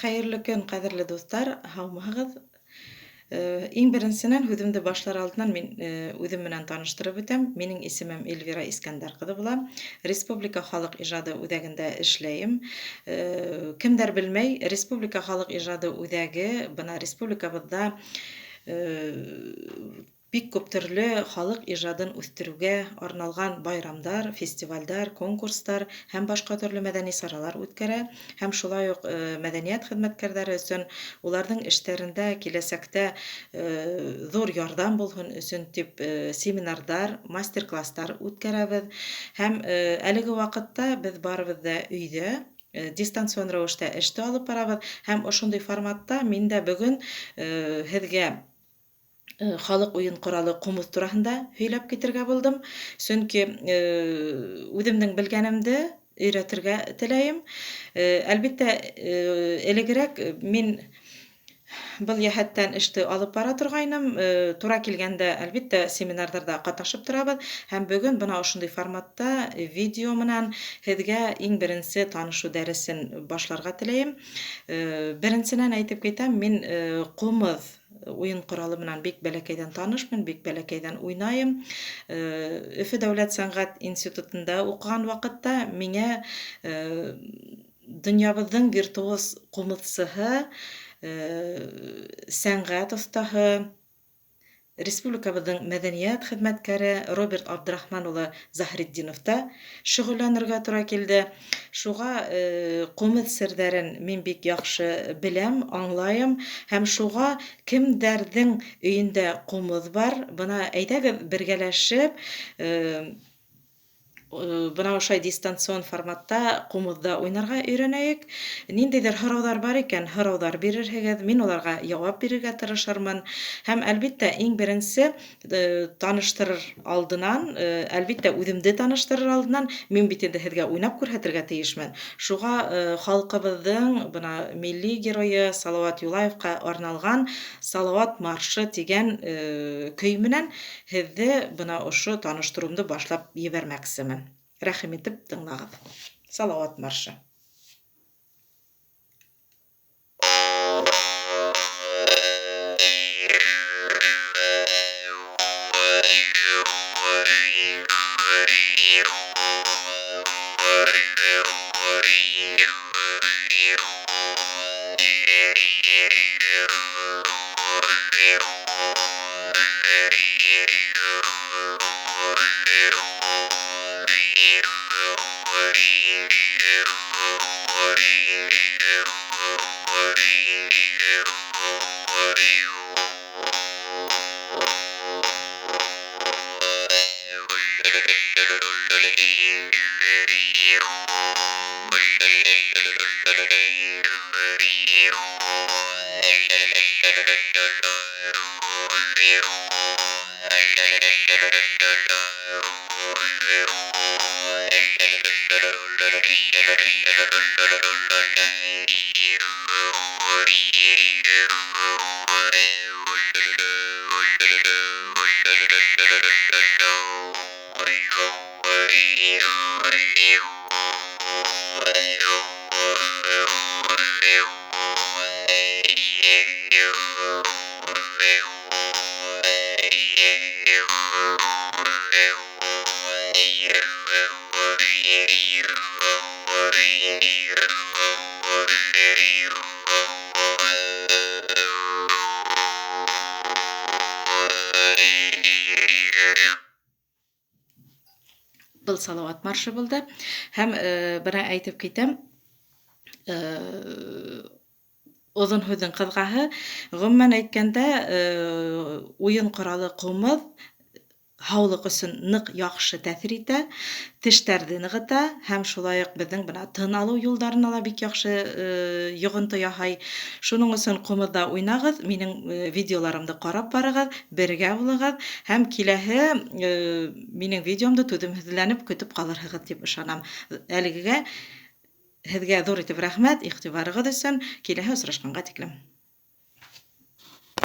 Хәйерле көн, ҡәҙерле дуҫтар, һаумыһығыҙ? Иң беренсенән һүҙемде башлар алдынан мин үҙем менән таныштырып үтәм. Минең исемем Эльвира Искәндәр ҡыҙы була. Республика халыҡ ижады үҙәгендә эшләйем. Кемдәр белмәй, Республика халыҡ ижады үҙәге бына республикабыҙҙа бик күп төрлө халыҡ ижадын үҫтереүгә арналған байрамдар, фестивальдар, конкурстар һәм башҡа төрлө мәҙәни саралар үткәрә һәм шулай уҡ мәҙәниәт хеҙмәткәрҙәре өсөн уларҙың эштәрендә киләсәктә ҙур ярҙам булһын өсөн тип семинарҙар, мастер-класстар үткәрәбеҙ. Һәм әлеге ваҡытта беҙ барыбыҙ ҙа өйҙә дистанцион рәүештә эште алып барабыҙ һәм ошондай форматта мин дә бөгөн һеҙгә халыҡ уйын ҡоралы ҡумыҙ тураһында һөйләп китергә булдым. Сөнки үҙемдең белгәнемде өйрәтергә теләйем. Әлбиттә, элегерәк мин был йәһәттән эште алып бара торғайным. Тура килгәндә, әлбиттә, семинарҙарҙа ҡатнашып торабыҙ. Һәм бөгөн бына ошондай форматта видео менән һеҙгә иң беренсе танышыу дәресен башларға теләйем. Беренсенән әйтеп китәм, мин ҡумыҙ уйын ҡоралы менән бик бәләкәйҙән танышмын, бик бәләкәйҙән уйнайым. Өфө дәүләт сәнғәт институтында уҡыған ваҡытта миңә донъябыҙҙың виртуоз ҡумыҙсыһы, сәнғәт оҫтаһы, республикабыҙҙың мәҙәниәт хеҙмәткәре Роберт Абдрахман улы Заһритдиновта шөғөлләнергә тура килде. Шуға ҡумыҙ серҙәрен мин бик яҡшы беләм, аңлайым һәм шуға кемдәрҙең өйөндә ҡумыҙ бар, бына әйҙәгеҙ бергәләшеп бына ошолай дистанцион форматта ҡумыҙҙа уйнарға өйрәнәйек. Ниндәйҙер һорауҙар бар икән, һорауҙар бирерһегеҙ, мин уларға яуап бирергә тырышырмын. Һәм әлбиттә, иң беренсе таныштырыр алдынан, әлбиттә, үҙемде таныштырыр алдынан мин бит инде һеҙгә уйнап күрһәтергә тейешмен. Шуға халҡыбыҙҙың бына милли геройы Салауат Юлаевҡа арналған Салауат маршы тигән көй менән һеҙҙе бына ошо таныштырыуымды башлап ебәрмәксемен. Рәхим итеп тыңлағыҙ. Салауат маршы. Был Салауат маршы булды. Һәм бына әйтеп китәм, оҙон һүҙҙең ҡыҫҡаһы, ғөмүмән әйткәндә, уйын ҡоралы ҡумыҙ һаулыҡ өсөн ныҡ яҡшы тәьҫир итә, тештәрҙе нығыта һәм шулай уҡ беҙҙең бына тын алыу юлдарына ла бик яҡшы йоғонто яһай. Шуның өсөн ҡумыҙҙа уйнағыҙ, минең видеоларымды ҡарап барығыҙ, бергә булығыҙ һәм киләһе минең видеомды түҙемһеҙләнеп көтөп ҡалырһығыҙ тип ышанам. Әлегегә һеҙгә ҙур итеп рәхмәт иғтибарығыҙ өсөн. Киләһе осрашҡанға тиклем.